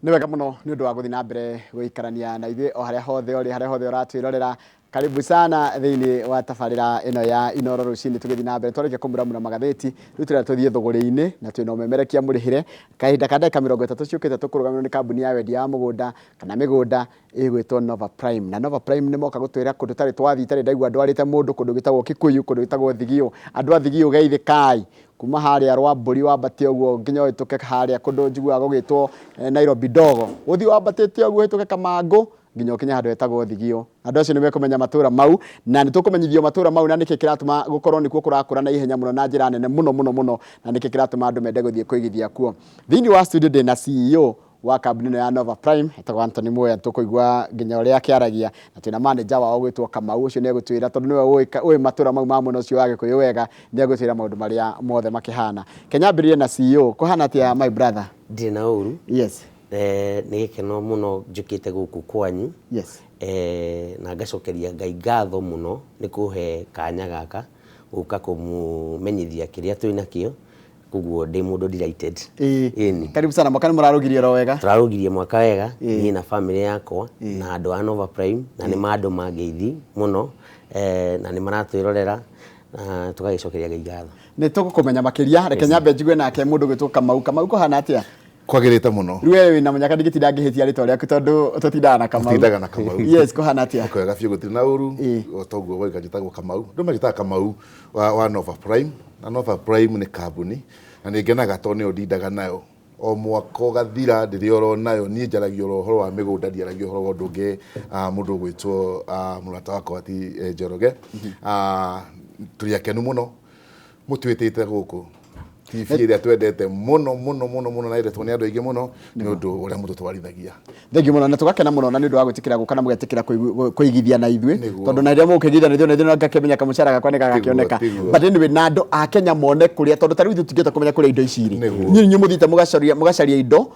Nĩ wega mũno nĩ ũndũ wa gũthiĩ na mbere gũikarania na ithuĩ o harĩa hothe ũrĩ, harĩa hothe ũratwĩrorera. Karibu sana thĩinĩ wa tabarĩra ĩno ya Inoro rũcinĩ tũgĩthiĩ na mbere twarĩkia kũmuramura magathĩti rĩu tũrenda tũthiĩ thũgũrĩ-inĩ na twĩna ũmemerekia mũrĩhĩre kahinda ka ndagĩka 30 ciũkĩte tũkũrũgamĩrĩrwo nĩ kambuni ya wendia wa mũgũnda kana mĩgũnda ĩgwĩtwo Nova Prime. Na Nova Prime nĩ moka gũtwĩra kũndũ tarĩ twathiĩ itarĩ ndaigua ndwarĩte mũndũ kũndũ gwĩtagwo Kikuyu, kũndũ gwĩtagwo Thigio. Andũ a Thigio geithĩkai kuma harĩa Rwambũri wambate ũguo nginya ũhĩtũke harĩa kũndũ njiguaga gũgĩtwo Nairobi Ndogo. Ũthiĩ wambatĩte ũguo ũhĩtũke Kamangũ nginya ũkinye handũ hetagwo Thigio. Andũ acio nĩ mekũmenya matũra mau na nĩ tũkũmenyithio matũra mau na nĩkĩ kĩratũma gũkorwo nĩkuo kũrakũra na ihenya mũno na njĩra nene mũno mũno mũno na nĩkĩ kĩratũma andũ mende gũthiĩ kũigithia kuo. Thĩinĩ wa studio ndĩna CEO wa kambuni ĩno ya Nova Prime etagwo Anthony Muya, tũkũigua nginya ũrĩa akĩaragia na twĩna manager wao ũgwĩtwo Kamau, ũcio nĩ egũtwĩra tondũ nĩwe ũĩ matũra mau ma mwena ũcio wa Gĩkũyũ wega, nĩ egũtwĩra maũndũ marĩa mothe makĩhana. Ke nyambĩrĩrie na CEO, kũhana atĩa my brother? Ndirĩ na ũru. Yes. Nĩ gĩkeno mũno njũkĩte gũkũ kwanyu. Yes. Na ngacokeria Ngai ngatho mũno nĩ kũhe kanya gaka gũka kũmũmenyithia kĩrĩa twĩ nakĩo. Koguo ndĩ mũndũ delighted. Ĩĩ. Ĩni. Karibu sana, mwaka nĩ mũrarũgirie oro wega. Tũrarũgirie mwaka wega, Ĩĩ. niĩ na family yakwa na andũ a Nova Prime na nĩ mandũ ngeithi mũno na nĩ maratwĩrorera na tũgagĩcokeria Ngai ngatho. Nĩ tũgũkũmenya makĩria, reke nyambe njigue nake mũndũ ũgwĩtwo Kamau. Kamau kũhana atĩa? Kwagĩrĩte mũno. Rĩu we wĩna mũnyaka ndingĩtinda ngĩhĩtia rĩtwa rĩaku tondũ tũtindaga na Kamau. Tũtindaga na Kamau. Yes, kũhana atĩa? Kwega biũ gũtirĩ na ũru. Ĩĩ. O toguo woiga njĩtagwo Kamau. Andũ manjĩtaga Kamau wa Nova Prime. Na Nova Prime nĩ kambuni na nĩ ngenaga tondũ nĩyo ndindaga nayo. O mwaka ũgathira ndĩrĩ oro nayo, niĩ njaragia oro ũhoro wa mĩgũnda, ndiaragia ũhoro wa ũndũ ũngĩ. Mũndũ ũgwĩtwo mũrata wakwa ti Njoroge. Tũrĩ akenu mũno mũtwĩtĩte gũkũ TV ĩrĩa twendete mũno mũno mũno mũno na yendetwo nĩ andũ aingĩ mũno nĩ ũndũ ũrĩa mũtũtwarithagia. Thengiũ mũno na tũgakena mũno na nĩ ũndũ wa gwĩtĩkĩra gũka na mũgetĩkĩra kũigithia na ithuĩ. Nĩguo. Tondũ na rĩrĩa mũkũigithia na ithuĩ na ithuĩ no ngakĩmenya kamũcara gakwa nĩ gagakĩoneka. Tiguo. But anyway, na andũ a Kenya mone kũrĩa, tondũ ta rĩu ithuĩ tũtingĩhota kũmenya kũrĩa indo ici irĩ. Nĩguo. Inyuĩ inyuĩ mũthiĩte mũgacaria indo,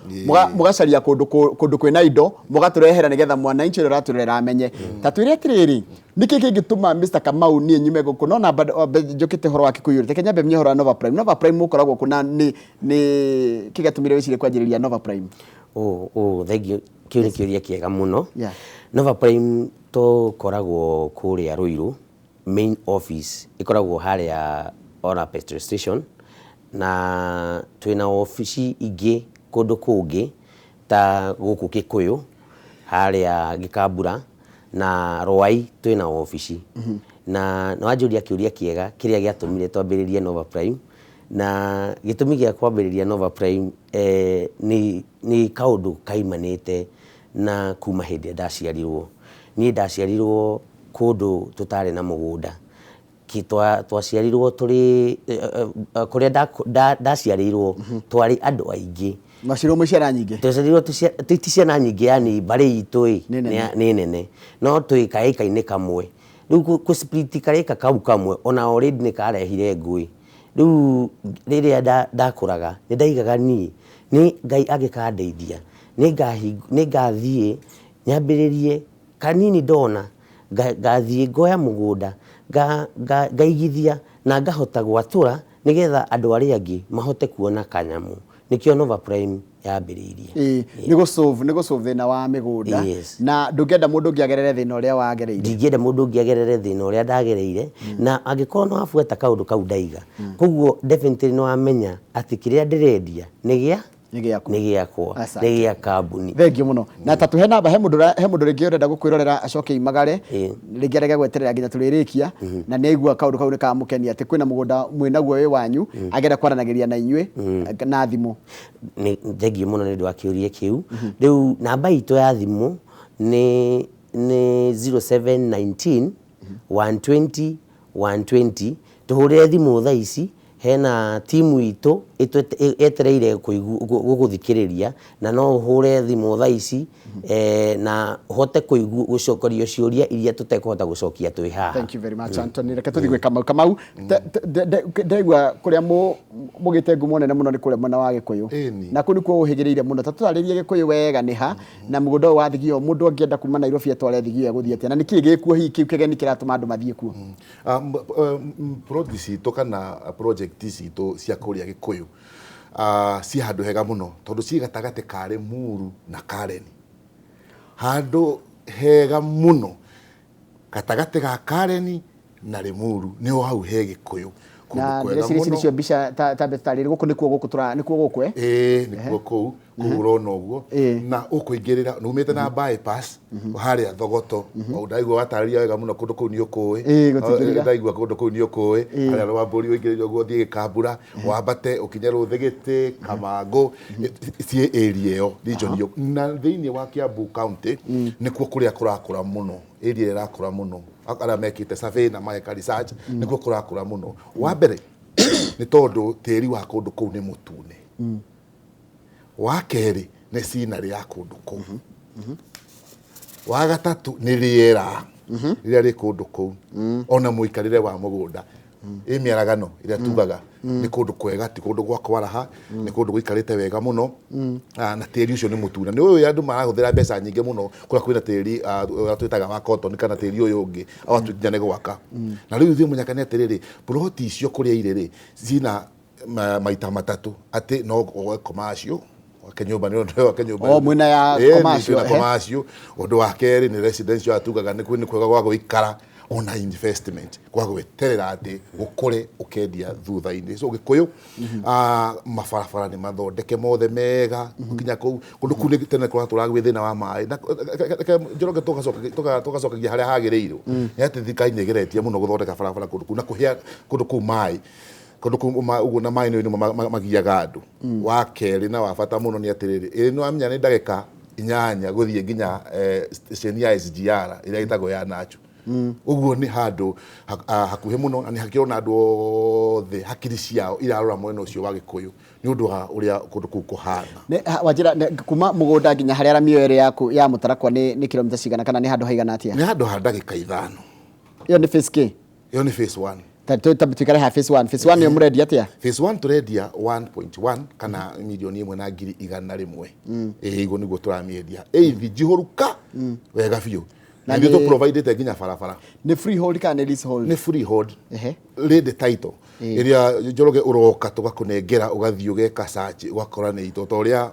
mũgacaria kũndũ kwĩna indo, mũgatũrehera nĩgetha mwananchi ũrĩa ũratũrorera amenye. Ta twĩre atĩrĩrĩ, nĩkĩ kĩngĩtũma Mr. Kamau niĩ nyume gũkũ? No namba njũkĩte ũhoro wa Kikuyu, reke nyambe menye ũhoro wa Nova Prime. Nova Prime mũkoragwo kũ na nĩ kĩ gĩatũmire wĩcirie kwanjĩrĩria Nova Prime? Oh, thengiũ, kĩu nĩ kĩũria kĩega mũno. Yeah. Nova Prime tũkoragwo kũrĩa Ruiru, main office ĩkoragwo harĩa ona petrol station, na twĩna obici ingĩ kũndũ kũngĩ ta gũkũ Kikuyu, harĩa Gĩkambura, na Rwai twĩna obici. Na nĩ wanjũria kĩũria kĩega kĩrĩa gĩatũmire twambĩrĩrie Nova Prime, na gĩtũmi gĩa kwambĩrĩria Nova Prime nĩ kaũndũ kaimanĩte na kuma hĩndĩ ĩrĩa ndaciarirwo. Niĩ ndaciarirwo kũndũ tũtarĩ na mũgũnda. Twaciarirwo tũrĩ kũrĩa ndaciarĩirwo twarĩ andũ aingĩ. Mwaciarirwo mwĩ ciana nyingĩ? Twaciarirwo ti ciana nyingĩ yani mbarĩ itũ ĩ Nĩ nene. nĩ nene. No twĩ kaĩka-inĩ kamwe. Rĩu gũ split karĩka kau kamwe ona already nĩ karehire ngũĩ. Rĩu rĩrĩa ndakũraga nĩ ndaigaga niĩ nĩ Ngai angĩkandeithia nĩ ngathiĩ nyambĩrĩrie kanini ndona ngathiĩ ngoya mũgũnda ngaigithia na ngahota gwatũra nĩgetha andũ arĩa angĩ mahote kuona kanyamũ. Nĩkĩo Nova Prime yambĩrĩirie. Ĩĩ, nĩ gũ solve, nĩ gũ solve thĩna wa mĩgũnda. Yes. Na ndũngĩenda mũndũ ũngĩ agerere thĩna ũrĩa wagereire. Ndingĩenda mũndũ ũngĩ agerere thĩna ũrĩa ndagereire, na angĩkorwo nĩ wabuata kaũndũ kau ndaiga, koguo definitely nĩ wamenya atĩ kĩrĩa ndĩrendia nĩ gĩa Nĩ gĩaku. Nĩ gĩakwa, Asante. nĩ gĩa kambuni. Thengiũ mũno. Na ta tũhe namba, he mũndũ rĩngĩ ũrenda gũkwĩrorera acoke imagare, rĩngĩ arege gweterera nginya tũrĩrĩkia, na nĩ aigua kaũndũ kau nĩ kamũkenia atĩ kwĩna mũgũnda mwĩnaguo wĩ wanyu, angĩenda kwaranagĩria na inyuĩ na thimũ. Nĩ thengiũ mũno nĩ ũndũ wa kĩũria kĩu. Rĩu namba itũ ya thimũ nĩ 0719 120 120. Tũhũrĩre thimũ thaa ici, hena timu itũ yetereire gũgũthikĩrĩria, na no ũhũre thimũ thaa ici na ũhote gũcokerio ciũria iria tũtekũhota gũcokia twĩ haha. Thank you very much, Anthony. Reke tũthiĩ gwĩ Kamau. Kamau, ndaigua kũrĩa mũgĩte ngumo nene mũno nĩ kũrĩa mwena wa Gĩkũyũ. Ĩni. Na kũu nĩkuo ũhĩgĩrĩire mũno. Ta tũtarĩrie Gĩkũyũ wega nĩ ha, na mũgũnda ũyũ wa Thigio, mũndũ angĩenda kuma Nairobi atware Thigio egũthiĩ atĩa? Na nĩkĩĩ gĩkuo hihi kĩu kĩgeni kĩratũma andũ mathiĩ kuo? Plot citũ kana project citũ cia kũrĩa Gĩkũyũ. Ciĩ handũ hega mũno tondũ ciĩ gatagatĩ ka Limuru na Karen, handũ hega mũno gatagatĩ ga Karen na Limuru, nĩho hau he Gĩkũyũ. Na ndĩreciria ici nĩcio mbica ta mbetarĩrĩ gũkũ nĩkuo gũkũ tũra nĩkuo gũkũ eh? Ĩĩ, nĩkuo kũu kũu ũrona ũguo. Na ũkũingĩrĩra nĩ umĩte na bypass harĩa Thogoto. Ndaigua watarĩria wega mũno kũndũ kũu nĩ ũkũĩ. Gũtingĩriga. Ndaigua kũndũ kũu nĩ ũkũĩ, harĩa Rwambũri ũingĩrĩire ũguo ũthiĩ Gĩkambura, wambate ũkinye Rũthĩgĩtĩ, Kamangũ, ciĩ area ĩyo, region ĩyo. Na thĩinĩ wa Kiambu County nĩkuo kũrĩa kũrakũra mũno, area ĩrĩa ĩrakũra mũno, arĩa mekĩte survey na mageka research, nĩkuo kũrakũra mũno. Wa mbere nĩ tondũ tĩri wa kũndũ kũu nĩ mũtune. Wa kerĩ nĩ scenery ya kũndũ kũu. Wa gatatũ nĩ rĩera rĩrĩa rĩ kũndũ kũu, ona mũikarĩre wa mũgũnda, ĩ mĩaragano ĩrĩa tugaga nĩ kũndũ kwega, ti kũndũ gwa kwaraha, nĩ kũndũ gũikarĩte wega mũno. Na tĩri ũcio nĩ mũtune. Nĩ ũyũ andũ marahũthĩra mbeca nyingĩ mũno kũrĩa kwĩna tĩri ũrĩa twĩtaga wa cotton kana tĩri ũyũ ũngĩ awatuĩkinya nĩ gwaka. Na rĩu ithuĩ mũnyaka nĩ atĩrĩrĩ, ploti icio kũrĩa irĩ rĩ, cina maita matatũ, atĩ no woe commercial wake nyũmba, nĩ ũndũ wake nyũmba. O, mwena ya commercial, mwena commercial. Ũndũ wa kerĩ nĩ residential, tugaga nĩ kwega gwa gũikara, ona investment gwa gweterera atĩ gũkũre ũkendia thutha-inĩ. So Gĩkũyũ, mabarabara nĩ mathondeke mothe mega gũkinya kũu. Kũndũ kũu nĩ tene kũratũraga gwĩ thĩna wa maĩ. Na reke Njoroge tũgacokagia harĩa hagĩrĩirwo nĩ atĩ thirikari nĩ ĩgeretie mũno gũthondeka barabara kũndũ kũu na kũhe kũndũ kũu maĩ, kũndũ kũu ũguo, na maĩ nĩmo magiaga andũ. Wa kerĩ na wa bata mũno nĩ atĩrĩrĩ, ĩĩ nĩ wamenya nĩ ndagĩka 8 gũthiĩ nginya station ya SGR ĩrĩa ĩtagwo ya Nacho. Ũguo nĩ handũ hakuhĩ mũno, na nĩ hakĩrona andũ othe hakiri ciao irarora mwena ũcio wa Gĩkũyũ nĩ ũndũ wa ũrĩa kũndũ kũu kũhana. Wanjĩra kuma mũgũnda nginya harĩa rami ĩyo ĩrĩ yaku ya mũtarakwa nĩ kilomita cigana kana nĩ handũ haigana atĩa? Nĩ handũ ha ndagĩka 5. Ĩyo nĩ phase K? Ĩyo nĩ phase 1. Ta tuikare ha phase 1. Phase 1 nĩyo mũrendia atĩa? Phase 1 tũrendia 1.1 kana 1,100,000. Ĩĩ, iguo nĩguo tũramĩendia. Ĩithi njihũrũka wega biũ. Na Na ithuĩ tũ-providĩte nginya barabara. Nĩ freehold kana nĩ leasehold? Nĩ freehold. Ready title. Ĩrĩa Njoroge ũroka tũgakũnengera, ũgathiĩ ũgeka search ũgakora nĩ itũ. Ta ũrĩa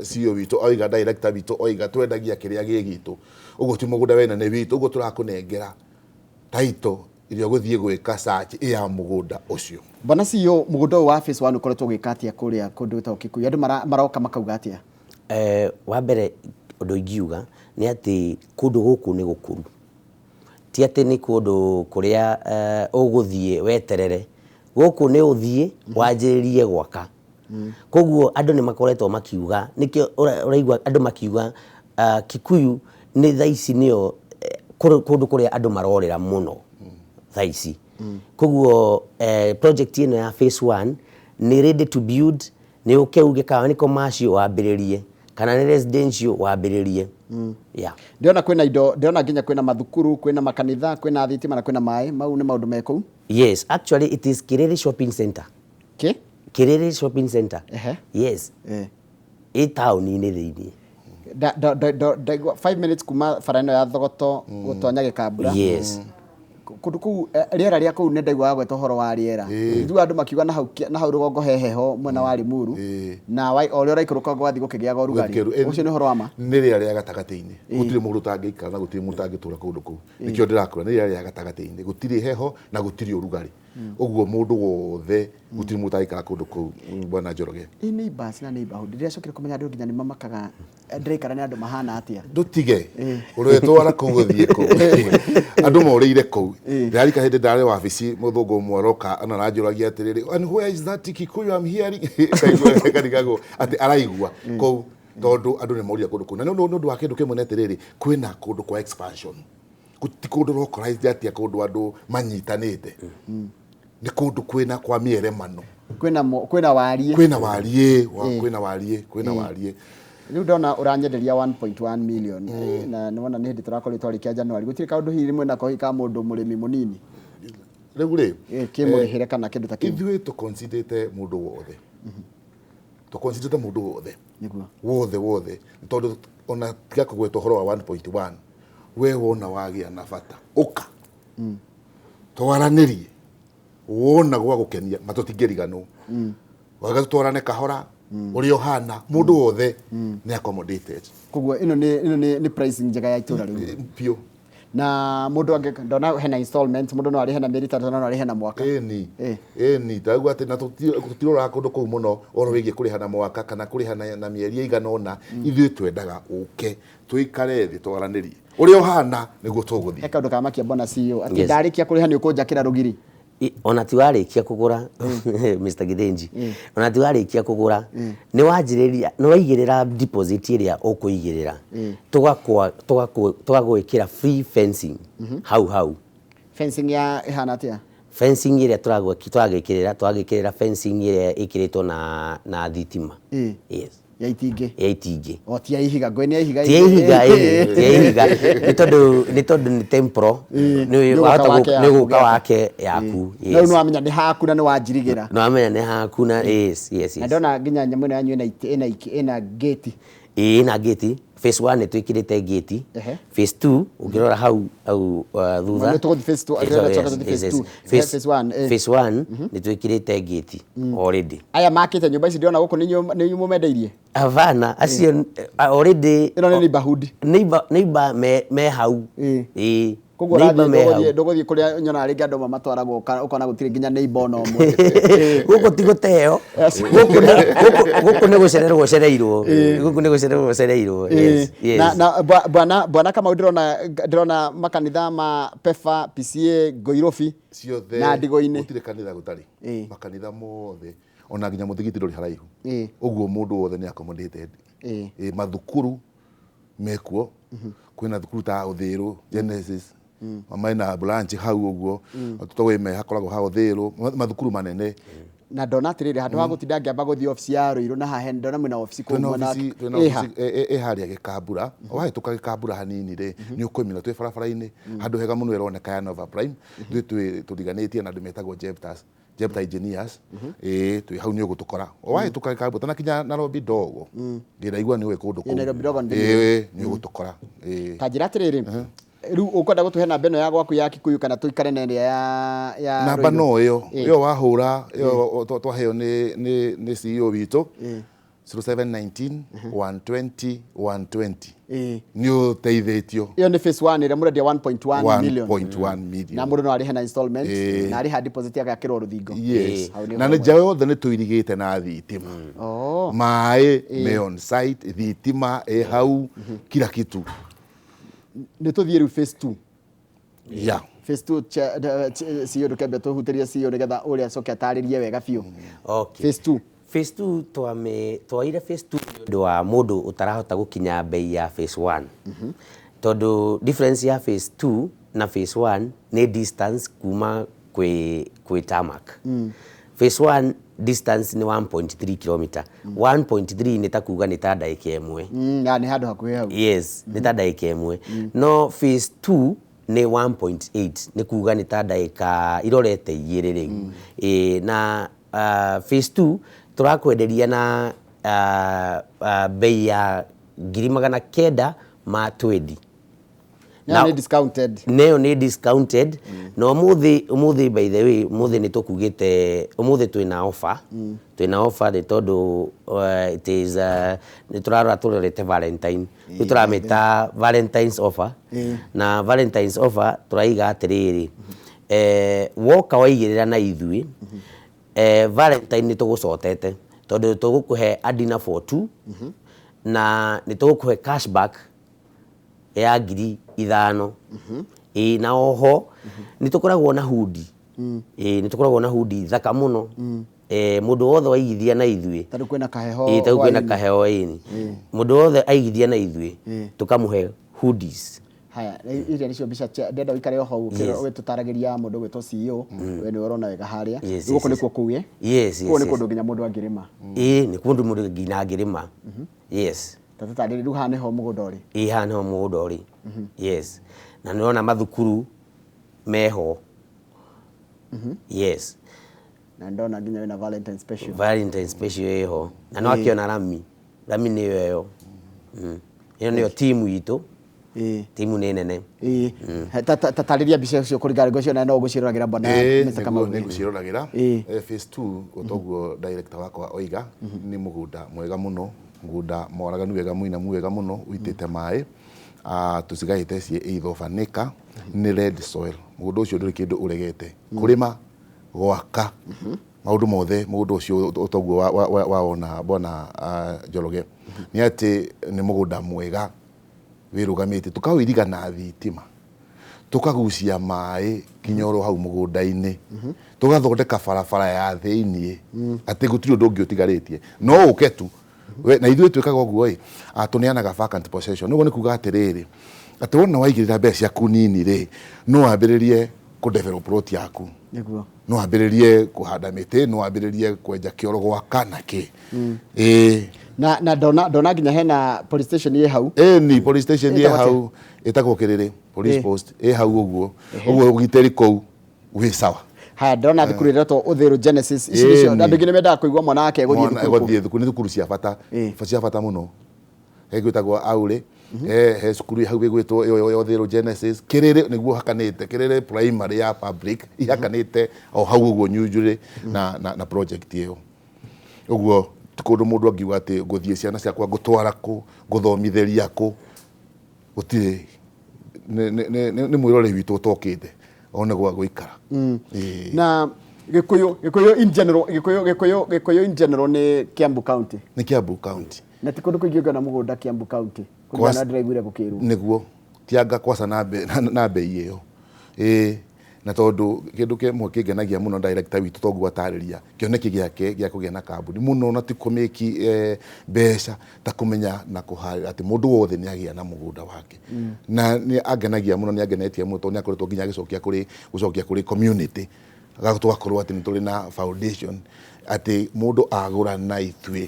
CEO witũ oiga, director witũ oiga, twendagia kĩrĩa gĩ gitũ. Ũguo ti mũgũnda wene, nĩ witũ. Ũguo tũrakũnengera title ĩrĩa ũgũthiĩ gwĩka search ĩ ya mũgũnda ũcio. Bwana CEO, mũgũnda ũyũ wa phase 1 ũkoretwo ũgĩka atĩa kũrĩa kũndũ gwĩtagwo Kikuyu? Andũ maroka makauga atĩa? Wa mbere ũndũ ingiuga nĩ atĩ kũndũ gũkũ nĩ gũkũru, ti atĩ nĩ kũndũ kũrĩa ũgũthiĩ weterere. Gũkũ nĩ ũthiĩ wanjĩrĩrie gwaka. Koguo andũ nĩ makoretwo makiuga, nĩkĩo ũraigua andũ makiuga Kikuyu nĩ thaa ici nĩyo kũndũ kũrĩa andũ marorĩra mũno thaa ici. Koguo project ĩno ya phase 1 nĩ ready to build, nĩ ũke uge kana nĩ commercial wambĩrĩrie kana nĩ residential wambĩrĩrie. Ndĩrona kwĩna indo, ndĩrona nginya kwĩna mathukuru, kwĩna makanitha, kwĩna thitima na kwĩna maĩ. Mau nĩ maũndũ me kũu? Yes, actually it is Kiriri Shopping Center. Kĩ? Kiriri Shopping Center. Yes. Ĩ taũni-inĩ thĩinĩ. Ndaigua 5 minutes kuma bara ĩno ya Thogoto gũtonya Gĩkambura. Yes. Kũndũ kũu, rĩera rĩa kũu nĩ ndaiguaga gweta ũhoro wa rĩera. Njiguaga andũ makiuga na hau rũgongo he heho mwena wa Limuru. Na o ũrĩa ũraikũrũka ũgathiĩ gũkĩgĩaga ũrugarĩ. Ũcio nĩ ũhoro wa ma? Nĩ rĩera rĩa gatagatĩ-inĩ. Gũtirĩ mũndũ ũtangĩikara na gũtirĩ mũndũ ũtangĩtũra kũndũ kũu. Nĩkĩo ndĩrakwĩra nĩ rĩera rĩa gatagatĩ-inĩ. Gũtirĩ heho na gũtirĩ ũrugarĩ. Ũguo mũndũ wothe gũtirĩ mũndũ ũtangĩikara kũndũ kũu, bwana Njoroge. Ĩ neighbors na neighborhood. Ndĩracokire kũmenya andũ nginya nĩ mamakaga, ndĩraikara nĩ andũ mahana atĩa? Ndũtige. Ũretwara kũu ũthiĩ kũu. Andũ morĩire kũu. Ndĩrarika hĩndĩ ndarĩ wabici mũthũngũ ũmwe aroka na aranjũragia atĩrĩrĩ, and where is that Kikuyu I'm hearing? Kaigua karigagwo atĩ araigua kũu tondũ andũ nĩ morire kũndũ kũu. Na nĩ ũndũ wa kĩndũ kĩmwe nĩ atĩrĩrĩ, kwĩna kũndũ kwa expansion. Ti kũndũ localized atĩa kũndũ andũ manyitanĩte. Nĩ kũndũ kwĩna kwa mĩeremano. Kwĩna kwĩna wariĩ. Kwĩna wariĩ, kwĩna wariĩ, kwĩna wariĩ. Rĩu ndona ũranyenderia 1.1 million. Na nĩwona nĩ hĩndĩ tũrakorirwo twarĩkia January. Gũtirĩ kaũndũ hihi rĩmwe nako hihi ka mũndũ mũrĩmi mũnini. Rĩu rĩ, Kĩmũrĩhĩre kana kĩndũ ta kĩu. Ithuĩ tũconsiderĩte mũndũ wothe. Tũconsiderĩte mũndũ wothe. Nĩguo. Wothe, wothe. Tondũ ona tiga kũgweta ũhoro wa 1.1, we wona wagĩa na bata. Ũka. Twaranĩrie. Wona gwa gũkenia, ma tũtingĩriganwo. Wega tũtwarane kahora ũrĩa ũhana mũndũ wothe nĩ accommodated. Koguo ĩno nĩ pricing njega ya itũra rĩu. Biũ. Na mũndũ angĩ ndona hena installment, mũndũ no arĩhe na mĩeri 3, no arĩhe na mwaka. Ĩni. Ĩni, ndauga atĩ na tũtiroraga kũndũ kũu mũno ũhoro wĩgiĩ kũrĩha na mwaka kana kũrĩha na mĩeri ĩigana ũna. Ithuĩ twendaga ũke tũikare thĩ twaranĩrie ũrĩa ũhana nĩguo tũgũthiĩ. He kaũndũ kamakia mbona CEO atĩ Yes. ndarĩkia kũrĩha nĩ ũkũnjakĩra rũgiri. Ona ti warĩkia kũgũra, Mr. Githinji, ona ti warĩkia kũgũra, nĩ wanjĩrĩria, nĩ waigĩrĩra deposit ĩrĩa ũkũigĩrĩra, tũgagwĩkĩra free fencing hau hau. Fencing ya ĩhana atĩa? Fencing ĩrĩa tũragĩkĩrĩra fencing ĩrĩa ĩkĩrĩtwo na thitima. Yes. Ya itingĩ? Ya itingĩ. O ti ya ihiga, ngũĩ nĩ ya ihiga. Ti ya ihiga, ĩĩ, ti ya ihiga, nĩ tondũ nĩ tempro nĩ Nĩ ũgũka wahota wake nĩ yaku ũgũka gĩaka. wake yaku. No rĩu nĩ wamenya nĩ haku na nĩ wanjirigĩra. Nĩ wamenya nĩ haku na yes. Na ndona nginya nyamũ ĩno yanyu ĩna ĩna gate. Ĩĩ, ĩna gate. Phase 1 nĩ twĩkĩrĩte gate. Phase 2 ũngĩrora hau hau thutha. Nĩ tũgũthiĩ phase 2. Yes, ndĩrenda yes, tũcoke tũthiĩ phase yes. 2. Phase Phase 1. Phase 1 nĩ twĩkĩrĩte gate already. Aya makĩte nyũmba ici ndĩrona gũkũ nĩ inyuĩ mũmendeirie? Havana, acio already. Ĩno nĩ neighborhood. Neighbor me hau. Ĩĩ. Koguo Neighbor ũrathiĩ me hau. ndũgũthiĩ kũrĩa nyonaga rĩngĩ andũ mamatwaragwo ũkona gũtirĩ nginya neighbor ona ũmwe. Gũkũ ti gũteo. Gũkũ nĩ gũcererwo gũcereirwo. Gũkũ nĩ gũcererwo gũcereirwo. Yes. Na bwana Kamau, ndĩrona makanitha ma PEFA, PCA, Ngoirobi ciothe na Ndigo-inĩ. Gũtirĩ kanitha gũtarĩ. Makanitha mothe, ona nginya mũthigiti ndũrĩ haraihu. Ũguo mũndũ wothe nĩ accommodated. Ĩĩ, mathukuru mekuo, kwĩna thukuru ta Ũthĩrũ Genesis, mena branch hau ũguo, tũtoĩ me hakoragwo ha Ũthĩrũ, mathukuru manene. Na ndona atĩrĩrĩ, handũ ha gũtinda ngĩamba gũthiĩ obici ya Rũirũ na haha ndona mwĩna obici kũu Twĩna mwena obici, twĩna Ĩha. obici ĩ harĩa Gĩkambura. Wahĩtũka Gĩkambura hanini rĩ, nĩ ũkũmĩona twĩ barabara-inĩ handũ hega mũno ĩroneka ya Nova Prime. Ithuĩ twĩ tũriganĩtie na andũ metagwo Jeptas, Jepta Engineers. Ĩĩ, twĩ hau, nĩ ũgũtũkora wahĩtũka Gĩkambura tanakinya Nairobi ndogo, ngĩraigua nĩ ũĩ kũndũ kũu. Nairobi ndogo nĩ Ĩĩ, nĩ ũgũtũkora, ĩĩ. Ta njĩra atĩrĩrĩ, rĩu ũkwenda gũtũhe namba ĩno ya gwaku ya Kikuyu kana tũikare na ĩrĩa ya Namba Ruiru? No ĩyo ĩyo wahũra ĩyo twaheo nĩ CEO witũ, 0719 120 120, nĩ ũteithĩtio. Ĩyo nĩ phase 1 ĩrĩa mũrendia 1.1 million. 1.1 million. Na mũndũ no arĩhe na installment na arĩha deposit agakĩrwo rũthingo. Yes. Hau nĩ Na nĩ nja yothe nĩ tũirigĩte na thitima. Oh. Maĩ me on site, thitima ĩ hau, kila kitu. Nĩ tũthiĩ rĩu phase 2. Yeah. Phase 2, CEO, ndũkembe tũhutĩrie CEO nĩgetha ũrĩa acoke atarĩrie wega biũ. Okay. Phase 2. Phase 2, twame twaire phase 2 nĩ ũndũ wa mũndũ ũtarahota gũkinya bei ya phase 1, tondũ difference ya phase 2 na phase 1 nĩ distance kuma kwĩ tarmac. Phase 1 distance nĩ 1.3 km. 1.3 nĩ ta kuga nĩ ta ndagĩka 1. Na nĩ handũ hakuhĩ hau. Yes, nĩ ta ndagĩka 1, no phase 2 nĩ 1.8, nĩ kuga nĩ ta ndagĩka irorete 2 rĩu. Ĩĩ, na phase 2 tũrakwenderia na bei ya 920,000. Na nĩ discounted? Neyo nĩ discounted. Na ũmũthĩ, by the way, ũmũthĩ nĩ tũkugĩte ũmũthĩ twĩna offer, twĩna offer nĩ tondũ it is nĩ tũrarora tũrorete Valentine, rĩu tũramĩta Valentine's offer. Na Valentine's offer tũraiga atĩrĩrĩ, woka waigĩrĩra na ithuĩ, Valentine nĩ tũgũcotete, tondũ tũgũkũhe a dinner for two na nĩ tũgũkũhe cashback ya 5,000. Ĩĩ, na oho nĩ tũkoragwo na hoodie. Ĩĩ, nĩ tũkoragwo na hoodie thaka mũno. Mũndũ wothe waigithia na ithuĩ, Tondũ kwĩna kaheho ĩĩ, tondũ kwĩna hwaĩ-inĩ. Kaheho, ĩni mũndũ wothe aigithia na ithuĩ tũkamũhe hoodies. Haya, iria nĩcio mbica ndĩrenda ũikare o hau ũgĩtũtaragĩria mũndũ ũgwĩtwo CEO. We nĩwe ũrona wega harĩa. Yes. Rĩu gũkũ nĩkuo kũu ĩ? Yes. Kũu nĩ Yes. kũndũ nginya mũndũ angĩrĩma? Ĩĩ, nĩ kũndũ mũndũ nginya angĩrĩma, yes. Ta tũtarĩrie rĩu, haha nĩho mũgũnda ũrĩ? Ĩĩ, haha nĩho mũgũnda ũrĩ, yes, na nĩ ũrona mathukuru meho, yes. Na ndona nginya wĩna Valentine special. Valentine special ĩho, na no akĩona rami, rami nĩyo ĩyo. Ĩyo nĩyo timu itũ. Timu nĩ nene. Ĩĩ. Tatarĩria mbica icio kũringana na ngũciona no ũgũciĩroragĩra bwana Mr. Kamau. Nĩguo nĩngũciĩroragĩra. Phase 2 ũtoguo director wakwa oiga nĩ mũgũnda mwega mũno, mũgũnda mwaraganu wega, mũinamu wega mũno, ũitĩte maĩ. Tũcigaĩte ciĩ eighth of an acre, nĩ red soil. Mũgũnda ũcio ndũrĩ kĩndũ ũregete kũrĩma, gwaka, maũndũ mothe. Mũgũnda ũcio ũtoguo waona bwana Njoroge nĩ atĩ nĩ mũgũnda mwega wĩrũgamĩtie, tũkawĩiriga na thitima, tũkagucia maĩ nginya oro hau mũgũnda-inĩ, tũgathondeka barabara ya thĩiniĩ, atĩ gũtirĩ ũndũ ũngĩ ũtigarĩtie no ũke tu. Na ithuĩ twĩkaga ũguo ĩ, tũneanaga vacant possession. Ũguo nĩ kuga atĩrĩrĩ, atĩ wona waigĩrĩra mbeca ciaku nini rĩ, no wambĩrĩrie kũ develop plot yaku, no wambĩrĩrie kũhanda mĩtĩ, no wambĩrĩrie kwenja kĩoro, gwaka na kĩ. Ĩĩ. Na ndona nginya hena police station ĩ hau. Ĩni, police station ĩ Ĩtagwo atĩa? hau, ĩtagwo Kĩrĩrĩ police post, ĩ hau ũguo. Ũguo ũgitĩri kũu wĩ sawa. Haya, ndona thukuru ĩretwo Uthiru Genesis. Ici nĩcio Ĩni. andũ aingĩ nĩ mendaga kũigua mwana wake egũthiĩ Mwana thukuru kũ. egũthiĩ thukuru, nĩ thukuru cia bata, cia bata mũno. He gwĩtagwo Aure, he cukuru hau ĩgwĩtwo ĩyo ya Uthiru Genesis. Kĩrĩrĩ nĩguo hakanĩte, Kĩrĩrĩ primary ya public ihakanĩte o hau ũguo Nyunjurĩ na project ĩyo. Ũguo ti kũndũ mũndũ angiuga atĩ ngũthiĩ ciana ciakwa ngũtwara kũ, ngũthomithĩria kũ, gũtirĩ. Nĩ mwĩroreri witũ ũtokĩte one gwa gũikara. Ĩĩ. Na Gĩkũyũ in general, Gĩkũyũ in general nĩ Kiambu County. Nĩ Kiambu County. Na ti kũndũ kũingĩ ũngĩona mũgũnda Kiambu County kũringana na ndĩraiguire gũkĩrwo. Nĩguo tianga kwaca na mbei ĩyo. Ĩĩ, na tondũ kĩndũ kĩmwe kĩngenagia mũno director witũ toguo atarĩria kĩoneki gĩake gĩa kũgĩa na kambuni mũno, na ti kũmĩki mbeca, ta kũmenya na kũharĩra atĩ mũndũ wothe nĩ agĩa na mũgũnda wake. Na nĩ angenagia mũno, nĩ angenetie mũno tondũ nĩ akoretwo nginya agĩcokia kũrĩ gũcokia kũrĩ community, tũgakorwo atĩ nĩ tũrĩ na foundation atĩ mũndũ agũra na ithuĩ,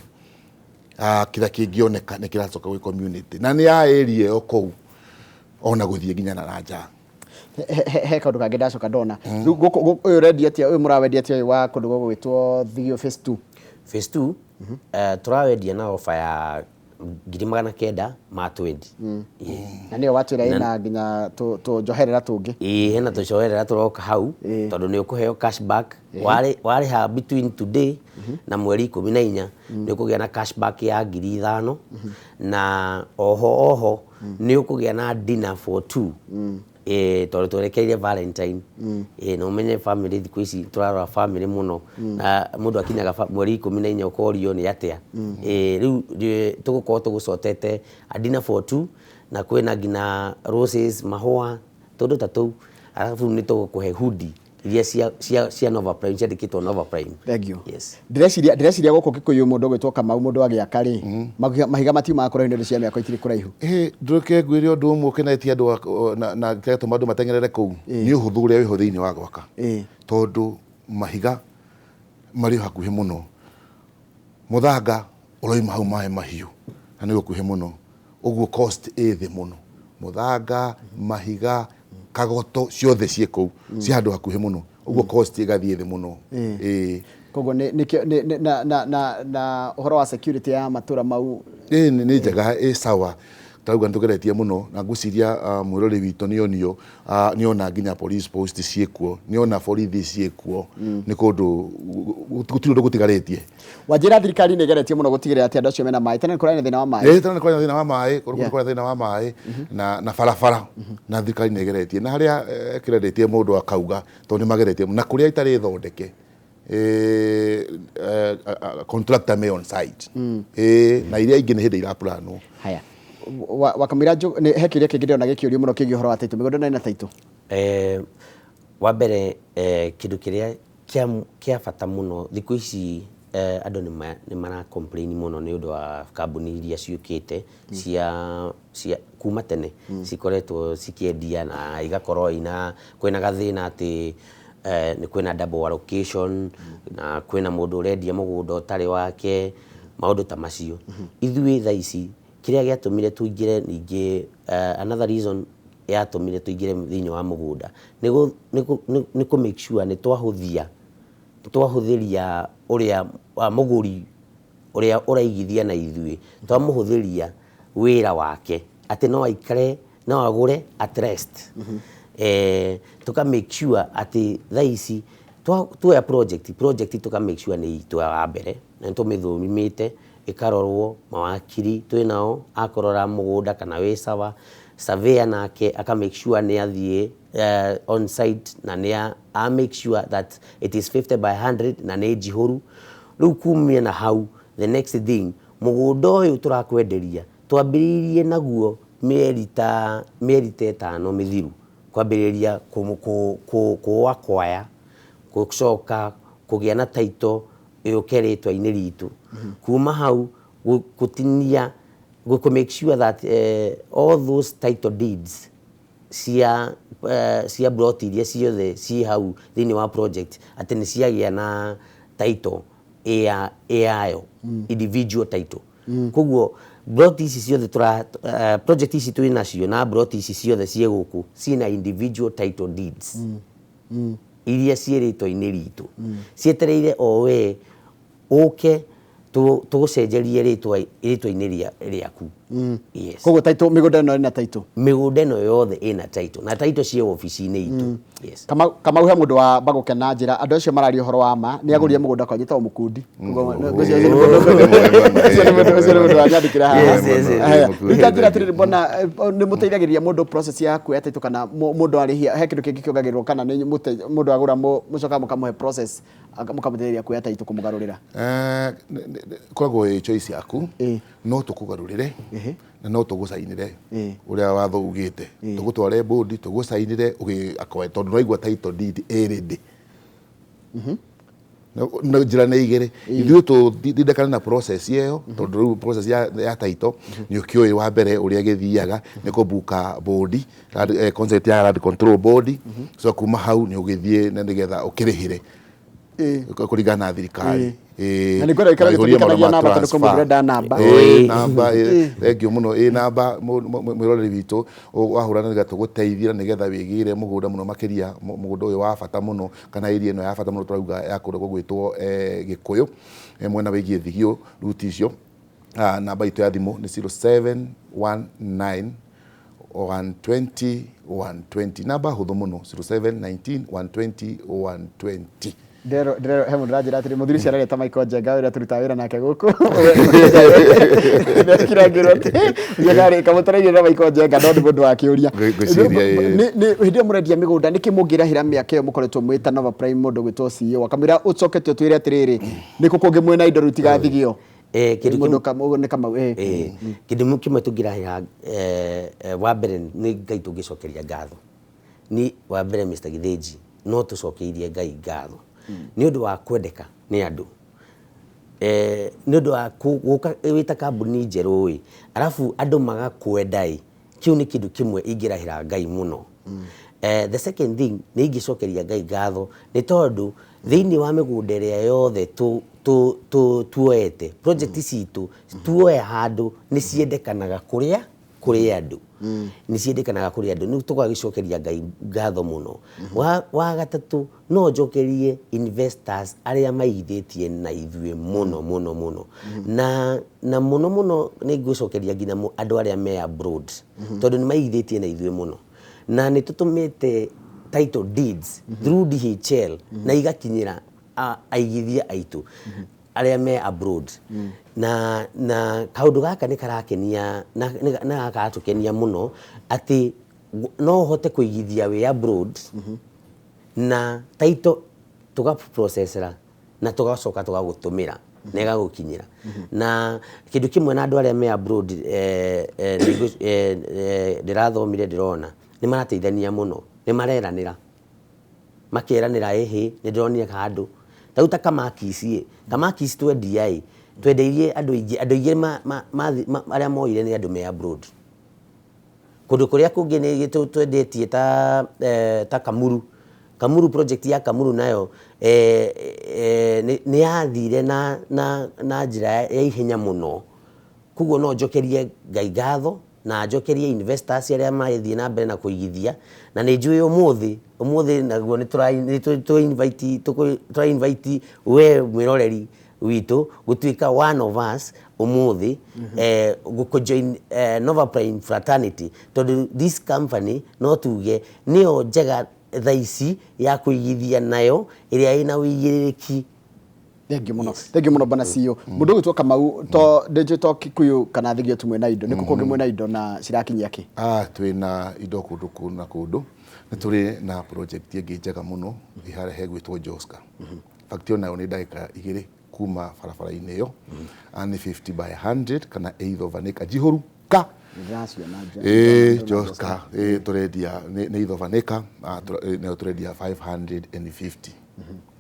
kĩrĩa kĩngĩoneka nĩ kĩracoka gwĩ community, na nĩ ya area ĩyo kũu ona gũthiĩ nginya na nja. He kaũndũ kangĩ ndacoka ndona rĩu gũkũ ũyũ ũrendia atĩa, ũyũ mũrawendia atĩa, ũyũ wa kũndũ gũgwĩtwo Thigio phase 2? Phase 2 tũrawendia na offer ya 920,000. Ĩĩ. Na nĩyo watwĩra ĩna nginya tũnjoherera tũngĩ. Ĩĩ, hena tũcoherera tũroka hau, tondũ nĩ ũkũheo cashback warĩha between today na mweri 14, nĩ ũkũgĩa na cashback ya 5,000, na oho nĩ ũkũgĩa na dinner for two, tondũ twerekeire Valentine. Na ũmenye family thikũ ici tũrarora family mũno, na mũndũ akinyaga mweri 14 ũkorio nĩ atĩa. Rĩu tũgũkorwo tũgũcotete a dinner for two, na kwĩna nginya roses, mahũa, tũndũ ta tũu, arabu nĩ tũgũkũhe hoodie iria cia Nova Prime, ciandĩkĩtwo Nova Prime. Thank you. Yes. Ndĩreciria gũkũ Gĩkũyũ mũndũ ũgwĩtwo Kamau, mũndũ agĩaka rĩ, mahiga matiumaga kũraihu nĩ ũndũ cia mĩako itirĩ kũraihu. Ndũke ngwĩre ũndũ ũmwe ũkenetie andũ na kĩratũma andũ mateng'erere kũu nĩ ũhũthũ ũrĩa wĩho thĩinĩ wa gwaka, tondũ mahiga marĩ o hakuhĩ mũno, mũthanga ũroima hau maĩ mahiũ na nĩ gũkuhĩ mũno, ũguo cost ĩ thĩ mũno. Mũthanga, mahiga, kagoto, ciothe ciĩ kũu, ciĩ handũ hakuhĩ mũno, ũguo cost ĩgathiĩ thĩ mũno. Ĩĩ. Koguo nĩkĩo na ũhoro wa security ya matũra mau? Ĩĩ, nĩ njega, ĩ sawa, tarauga nĩ tũgeretie mũno, na ngwĩciria mwĩrori witũ nĩ onio, nĩ ona nginya police post ciĩkuo, nĩ ona borithi ciĩkuo, nĩ kũndũ gũtirĩ ũndũ gũtigarĩtie. Wanjĩra thirikari nĩ ĩgeretie mũno gũtigĩrĩra atĩ andũ acio mena maĩ. Tene nĩ kũrarĩ na thĩna wa maĩ. Ĩĩ, tene nĩ kũrarĩ na thĩna wa maĩ, kũrĩ kũrarĩ thĩna wa maĩ na barabara, na thirikari nĩ ĩgeretie na harĩa ĩkĩrendetie mũndũ akauga tondũ nĩ mageretie, na kũrĩa itarĩ thondeke, contractor me on site. Na iria ingĩ nĩ hĩndĩ iraplanwo. Haya, wakamũira he kĩũria kĩngĩ ndĩrona gĩkĩũrio mũno kĩgiĩ ũhoro wa title, mĩgũnda ĩno ĩna title. Wa mbere, kĩndũ kĩrĩa kĩa bata mũno thikũ ici, andũ nĩ mara complain mũno nĩ ũndũ wa kambuni iria ciũkĩte cia kuma tene cikoretwo cikĩendia na igakorwo ina kwĩna gathĩna atĩ nĩ kwĩna double allocation, na kwĩna mũndũ ũrendia mũgũnda ũtarĩ wake, maũndũ ta macio. Ithuĩ thaa ici kĩrĩa gĩatũmire tũingĩre ningĩ, another reason yatũmire tũingĩre thĩinĩ wa mũgũnda nĩ kũ make sure nĩ twahũthĩria ũrĩa wa mũgũri ũrĩa ũraigithia na ithuĩ, twamũhũthĩria wĩra wake atĩ no aikare. No agũre at rest. Tũka make sure atĩ thaa ici tuoya project tũka make sure nĩ itũ ya mbere na nĩ tũmĩthũrimĩte, ĩkarorwo, mawakiri twĩnao akũrora mũgũnda kana wĩ sawa, surveyor nake aka make sure nĩ athiĩ on site na nĩ a make sure that it is 50 by 100 na nĩ njihũru. Rĩu kumia na hau, the next thing, mũgũnda ũyũ tũrakwenderia twambĩrĩirie naguo mĩeri ta 5 mĩthiru, kwambĩrĩria kũ acquire, gũcoka kũgĩa na title yũke rĩtwa-inĩ ritũ, kuma hau gũtinia, gũ make sure that all those title deeds cia plot iria ciothe ciĩ hau thĩinĩ wa project atĩ nĩ ciagĩa na title ĩ yayo, individual title. Koguo plot ici ciothe tũra project ici twĩ nacio na plot ici ciothe ciĩ gũkũ ciĩna individual title deeds iria ciĩ rĩtwa-inĩ ritũ, cietereire o we ũke tũgũcenjerie rĩtwa-inĩ rĩaku. Yes. Koguo title, mĩgũnda ĩno ĩna title? Mĩgũnda ĩno yothe ĩna title na title ciĩ obici-inĩ itũ, yes. Kamau, he mũndũ wa bagũkena njĩra andũ acio mararia ũhoro wa ma, nĩ agũrire mũgũnda kwa njĩtagwo mũkundi. Koguo, ũcio nĩ mũndũ wanyandĩkĩra haha. Yes. Haya, rĩu ta njĩra atĩrĩrĩ, mbona nĩ mũteithagĩrĩria mũndũ process ya kuoya title, kana mũndũ arĩhia he kĩndũ kĩngĩ kĩongagĩrĩrwo, kana nĩ mũndũ agũra mũcokaga mũkamũhe process, mũkamũteithĩrĩria kuoya title, kũmũgarũrĩra? Koragwo ĩ choice yaku. No tũkũgarũrĩre na no tũgũcainĩre ũrĩa watho ugĩte, tũgũtware bodi tũgũcainĩre ũgĩ tondũ nĩwaigua title deed ĩ ready. Na njĩra nĩ igĩrĩ, ithuĩ tũthindekane na process ĩyo, tondũ rĩu process ya title nĩ ũkĩũĩ, wa mbere ũrĩa gĩthiaga nĩ kũbuka bodi, consent ya Land Control Board. So kuma hau nĩ ũgĩthiĩ na nĩgetha ũkĩrĩhĩre kũringana na thirikari. Na nĩ ngwenda gũikara Waihũria marũa gĩtũmĩkanagia ma namba tondũ kwĩ mũndũ transfer. ũrenda namba. Namba, thank you mũno. Namba mwĩroreri witũ wahũra nĩgetha tũgũteithie na nĩgetha wĩgĩre mũgũnda mũno makĩria, mũgũnda ũyũ wa bata mũno kana area ĩno ya bata mũno tũrauga ya kũndũ gũgwĩtwo Gĩkũyũ, mwena wĩgiĩ Thigio ruti icio. Namba itũ ya thimũ nĩ 0719 120 120, namba hũthũ mũno, 0719 120 120. Ndĩrerwo he mũndũ ũranjĩra atĩrĩ, mũthuri ũcio arareta Michael Njenga ũrĩa tũrutaga wĩra nake gũkũ. Ndekirangĩrwo atĩ njegarĩ kamũtarairie na Michael Njenga, no nĩ mũndũ wa kĩũria. Ngwĩciria, ĩĩ. Hĩndĩ ĩyo mũrendia mĩgũnda, nĩkĩ mũngĩrahĩra mĩaka ĩyo mũkoretwo mwĩta Nova Prime, mũndũ gwĩtwo CEO akamwĩra ũcoke ũtwĩre atĩrĩrĩ, nĩkũ kũngĩ mwĩna indo rĩu tiga Thigio? Kĩndũ Mũndũ nĩ Kamau. Kĩndũ kĩmwe tũngĩrahĩra, wa mbere nĩ Ngai tũngĩcokeria ngatho. Ni wa mbere, Mr. Githinji, no tũcokeirie Ngai ngatho nĩ ũndũ wa kwendeka nĩ andũ, nĩ ũndũ wa gũka wĩta kambuni njerũ ĩ, arabu andũ magakwenda ĩ, kĩu nĩ kĩndũ kĩmwe ingĩrahĩra Ngai mũno. The second thing, nĩ ingĩcokeria Ngai ngatho nĩ tondũ thĩinĩ wa mĩgũnda ĩrĩa yothe tuoete, project citũ tuoya handũ nĩ ciendekanaga kũrĩa kũrĩ andũ, nĩ ciendekanaga kũrĩ andũ, nĩ tũgagĩcokeria Ngai ngatho mũno. Wa gatatũ, no njokerie investors arĩa maigithĩtie na ithuĩ mũno mũno mũno, na mũno mũno nĩ ngũcokeria nginya andũ arĩa me abroad, tondũ nĩ maigithĩtie na ithuĩ mũno na nĩ tũtũmĩte title deeds through DHL na igakinyĩra aigithia aitũ arĩa me abroad. Na kaũndũ gaka nĩ karakenia na gakatũkenia mũno atĩ no ũhote kũigithia wĩ abroad na title tũgaprocessera na tũgacoka tũgagũtũmĩra na ĩgagũkinyĩra. Na kĩndũ kĩmwe na andũ arĩa me abroad, ndĩrathomire, ndĩrona nĩ marateithania mũno, nĩ mareranĩra, makeranĩra, ĩhĩ nĩ ndĩronire handũ ta rĩu ta Kamakisi ĩ, Kamakisi twendia ĩ, twendeirie andũ aingĩ, andũ aingĩ arĩa moire nĩ andũ me abroad. Kũndũ kũrĩa kũngĩ nĩ twendetie ta Kamuru, Kamuru project ya Kamuru nayo nĩ yathire na njĩra ya ihenya mũno. Koguo no njokerie Ngai ngatho na njokerie investors arĩa marathiĩ na mbere na kũigithia, na nĩ njũĩ ũmũthĩ naguo nĩ tũra invite we mwĩroreri. Witũ gũtuĩka one of us ũmũthĩ, gũkũ join Nova Prime Fraternity, tondũ this company no tuge nĩyo njega thaa ici ya kũigithia nayo, ĩrĩa ĩna ũigĩrĩrĩki. Thengiũ mũno, thengiũ mũno, bwana CEO. Mũndũ ũgwĩtwo Kamau, to ndĩnjũĩ to Kikuyu kana Thigio tu mwĩna indo, nĩ kũ kũngĩ mwĩna indo na cirakinyia kĩ? Ah, twĩna indo kũndũ kũ na kũndũ. Nĩ tũrĩ na project ĩngĩ njega mũno ĩ harĩa hegwĩtwo Joska. Fact, onayo nĩ ndagĩka 2 kuma barabara-inĩ ĩyo. Ah, nĩ 50 by 100 kana eighth of an acre njihũru ka. Ndĩraciona nja. Ĩĩ, Joska ĩĩ, tũrendia nĩ eighth of an acre. Ah, nayo tũrendia 550.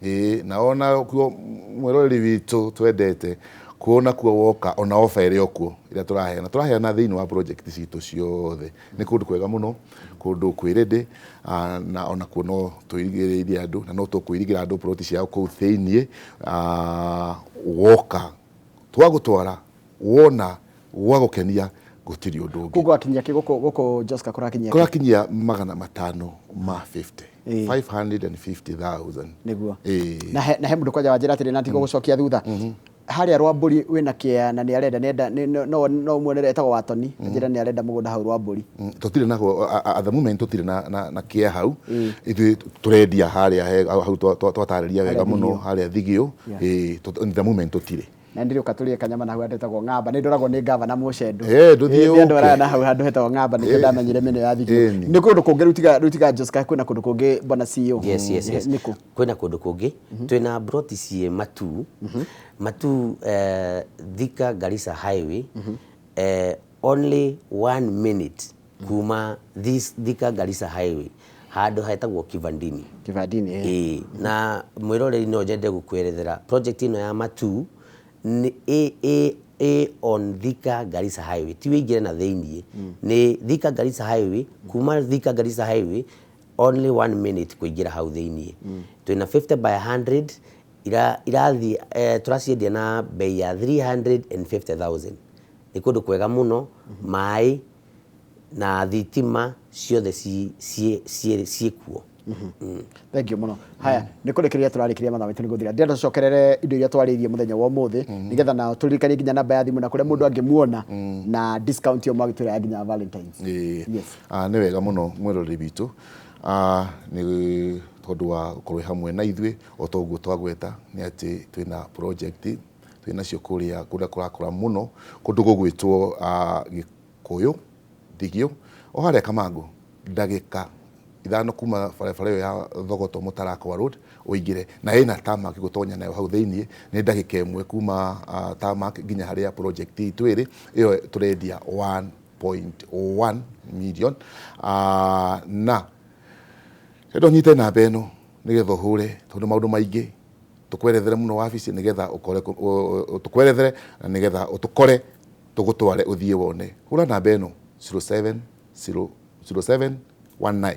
Ĩĩ, na ona kuo mwĩroreri witũ twendete kuona kuo woka, ona ofa ĩrĩ o kuo ĩrĩa tũraheana, tũraheana thĩinĩ wa project citũ ciothe. Nĩ kũndũ kwega mũno, kũndũ kwĩ ready, na ona kuo no tũirigĩrĩirie andũ na no tũkũirigĩra andũ plot ciao kũu thĩiniĩ. Woka twagũtwara, wona gwagũkenia, gũtirĩ ũndũ ũngĩ. Kũu gwakinyia kĩ? Gũkũ Joska kũrakinyia kĩ? Kũrakinyia 550. 550,000. Nĩguo. Ĩĩ. Na he mũndũ kwanja wanjĩra atĩrĩ, na ndigwo gũcokia thutha harĩa Rwambũri wĩna kĩa na nĩ arenda no muonere, etagwo Watoni, anjĩra nĩ arenda mũgũnda hau Rwambũri. Tũtirĩ naguo at the moment, tũtirĩ na kĩa hau. Ithuĩ tũrendia harĩa hau twatarĩria wega Harĩa mũno. Thigio. Harĩa Thigio. Ĩĩ, in the moment tũtirĩ. Na ndĩrĩũka tũrĩe kanyama na hau handũ hetagwo Ng'amba. Nĩ ndoragwo nĩ gavana Mũcendo. Ndũthiĩ. Nĩ andũ ũke. araya na hau handũ hetagwo Ng'amba nĩkĩo ndamenyire mĩno ya Thigio. Ĩni. Nĩ kũndũ kũngĩ rĩu tiga Joska, kwĩna kũndũ kũngĩ, bwana CEO? Yes. Nĩkũ? Kwĩna kũndũ kũngĩ, twĩna broti ciĩ Matu, Matu, Thika Garissa Highway, only one minute kuma this Thika Garissa Highway, handũ hetagwo Kivandini. Kivandini, eh. Ĩĩ, na mwĩroreri no nyende gũkwerethera project ĩno ya Matu nĩ ĩ on Thika Garissa Highway, ti wĩingĩre na thĩiniĩ, nĩ Thika Garissa Highway. Kuma Thika Garissa Highway only one minute kũingĩra hau thĩiniĩ. Twĩna 50 by 100 irathiĩ, tũraciendia na bei ya 350,000. Nĩ kũndũ kwega mũno, maĩ na thitima ciothe ciĩ kuo. Thank you mũno. Haya, nĩ kũrĩkĩrĩria tũrarĩkĩria, mathaa maitũ nĩ gũthira. Ndĩrenda tũcokerere indo iria twarĩirie mũthenya wa ũmũthĩ, nĩgetha na tũririkanie nginya namba ya thimũ na kũrĩa mũndũ angĩmuona na discount ĩyo mwagĩtwĩra ya nginya Valentines. Ĩĩ. Yes. Ah, nĩ wega mũno, mwĩroreri witũ. Ah, nĩ tondũ wa gũkorwo hamwe na ithuĩ, o ta ũguo twagweta nĩ atĩ twĩna project twĩnacio kũrĩa kũrĩa kũrakũra mũno, kũndũ gũgwĩtwo Gĩkũyũ Thigio, o harĩa Kamangũ, ndagĩka 5 kuma barabara ĩyo ya Thogoto Mũtarakwa Road ũingĩre, na ĩna tarmac gũtonya nayo hau thĩiniĩ. Nĩ ndagĩka 1 kuma tarmac nginya harĩa project itũ ĩrĩ. Ĩyo tũrendia 1.1 million. Na rĩu nyite namba ĩno nĩgetha ũhũre, tondũ maũndũ maingĩ tũkwerethere mũno wabici, nĩgetha ũkore tũkwerethere na nĩgetha ũtũkore tũgũtware ũthiĩ wone. Hũra namba ĩno 07 0719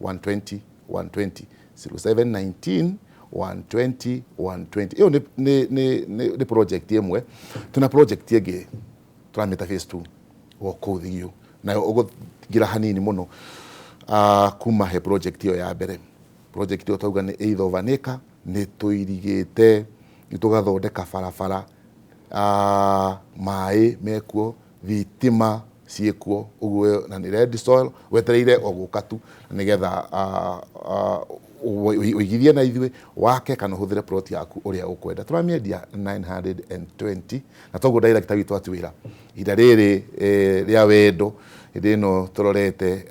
120 120, 0719 120 120. Ĩyo nĩ project ĩmwe. Tuna project ĩngĩ tũramĩta phase 2 o kũu Thigio, nayo ũgũingĩra hanini mũno kuma he project ĩyo ya mbere. Project ĩyo twauga nĩ eighth of an acre. Nĩ tũirigĩte, nĩ tũgathondeka barabara, maĩ mekuo, thitima ciĩkuo ũguo, na nĩ red soil, wetereire o gũka tu nĩgetha ũigithie na ithuĩ wake kana ũhũthĩre plot yaku ũrĩa ũkwenda. Tũramĩendia 920. Na toguo director witũ atwĩra, ihinda rĩrĩ rĩa wendo, hĩndĩ ĩno tũrorete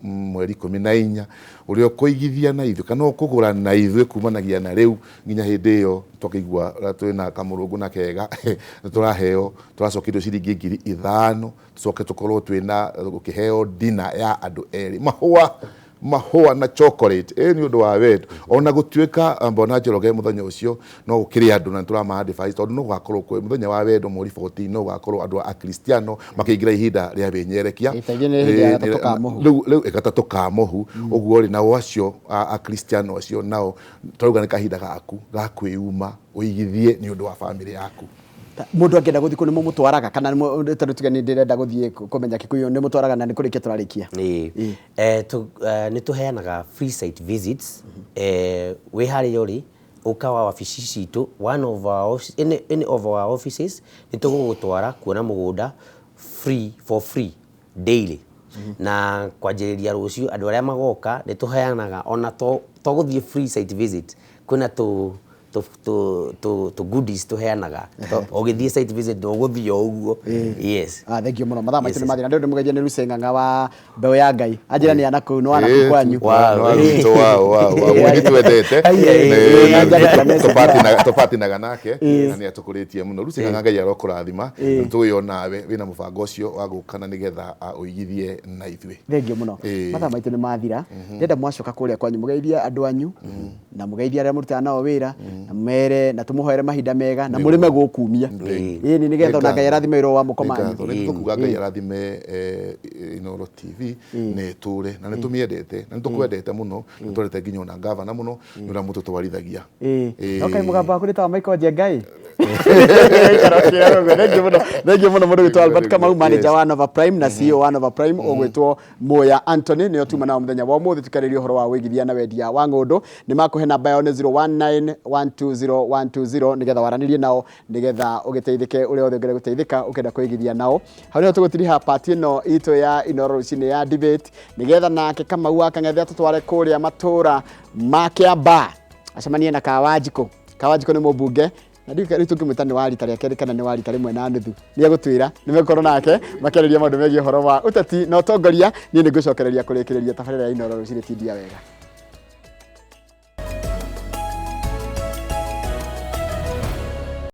mweri 14, ũrĩa ũkũigithia na ithuĩ kana ũkũgũra na ithuĩ kumanagia na rĩu nginya hĩndĩ ĩyo twakĩigua ũrĩa twĩna kamũrũngũ na kega nĩ tũraheo, tũracokerio ciringi 5,000, tũcoke tũkorwo twĩna gũkĩheo dinner ya andũ erĩ, mahũa mahũa na chocolate. Ĩ nĩ ũndũ wa wendo. Ona gũtuĩka mbona Njoroge mũthenya ũcio no gũkĩrĩ andũ na nĩtũrama advise, tondũ no gũgakorwo kwĩ mũthenya wa wendo mweri 14, no gũgakorwo andũ a Kristiano makĩingĩra ihinda rĩa wĩnyerekia. Ĩ, ta nĩ hĩndĩ ya gatatũ ka mũhu. Rĩu gatatũ ka mũhu ũguo rĩ, nao acio Akristiano acio nao tũrauga nĩ kahinda gaku ga kwĩuma ũigithie nĩ ũndũ wa bamĩrĩ yaku. Mũndũ angĩenda gũthiĩ kũ, nĩ mũmũtwaraga kana tondũ tuge nĩ ndĩrenda gũthiĩ kũmenya Kikuyu, nĩ mũtwaraga? Na nĩ kũrĩkia tũrarĩkia. Ĩĩ. Nĩ tũheanaga free site visits. Wĩ harĩa ũrĩ. Ũka wa wabici citũ, one of our office, any of our offices, nĩ tũgũgũtwara kuona mũgũnda free, for free daily. Na kwanjĩrĩria rũciũ andũ arĩa magoka nĩ tũheanaga ona to gũthiĩ free site visit, kwĩna tũ tũ tũ tũ tũ goodies tũheanaga. Ũgĩthiĩ site visit ndũgũthiĩ o ũguo. Yes. Ah, thank you mũno. Mathaa maitũ nĩ mathira. Ndĩrĩ ndĩmũgeithie nĩ Lucy Ng'ang'a wa Mbeũ ya Ngai. Anjĩra nĩ anakũu, nĩ wanakũu kwanyu. Witũ wa mũingĩ twendete. Tũbatinaga nake na nĩ atũkũrĩtie mũno. Lucy Ng'ang'a, Ngai arokũrathima. Na tũĩ onawe wĩna mũbango ũcio wa gũka na nĩgetha ũigithie na ithuĩ. Thank you mũno. Mathaa maitũ nĩ mathira. Ndĩrenda mwacoka kũrĩa kwanyu mũgeithie andũ anyu na mũgeithie arĩa mũrutaga nao wĩra na mere na tũmũhoere mahinda mega na mũrĩme gũkumia. Ĩni nĩgetha ona Ngai arathime wĩra wa moko manyu. Nĩ tũkuga Ngai arathime Inooro TV na ĩtũre, na nĩ tũmĩendete na nĩ tũkwendete mũno, nĩ twendete nginya ona ngavana mũno nĩ ũrĩa mũtũtwarithagia. No kaĩ mũgambo waku nĩ ta wa Michael Njenga ĩ. Thank you mũno. Thank you mũno mũndũ witũ Albert Kamau, manager wa Nova Prime na CEO wa Nova Prime ũgwĩtwo Muya Anthony, nĩo tuma nao mũthenya wa ũmũthĩ tũkĩarĩria ũhoro wa wĩigithia na wendia wa ng'ũndũ. Nĩ makũhe namba yao nĩ 019120120 nĩgetha waranĩrie nao nĩgetha ũgĩteithĩke ũrĩa wothe ũngĩenda gũteithĩka ũkĩenda kwĩigithia nao. Hau nĩho tũgũtiriha part ĩno itũ ya Inooro rũcinĩ ya debate nĩgetha nake Kamau wa Kang'ethe atũtware kũrĩa matũra ma Kĩambaa acemanie na Kawanjikũ. Kawanjikũ nĩ mũmbunge na ndiũĩ rĩu tũngĩmwĩta nĩ wa rita rĩa kerĩ kana nĩ wa rita rĩmwe na nuthu. Nĩ egũtwĩra, nĩ megũkorwo nake makĩarĩria maũndũ megiĩ ũhoro wa ũteti na ũtongoria. Niĩ nĩ ngũcokereria kũrĩkĩrĩria tabarĩra ya Inooro rũcinĩ tindia wega.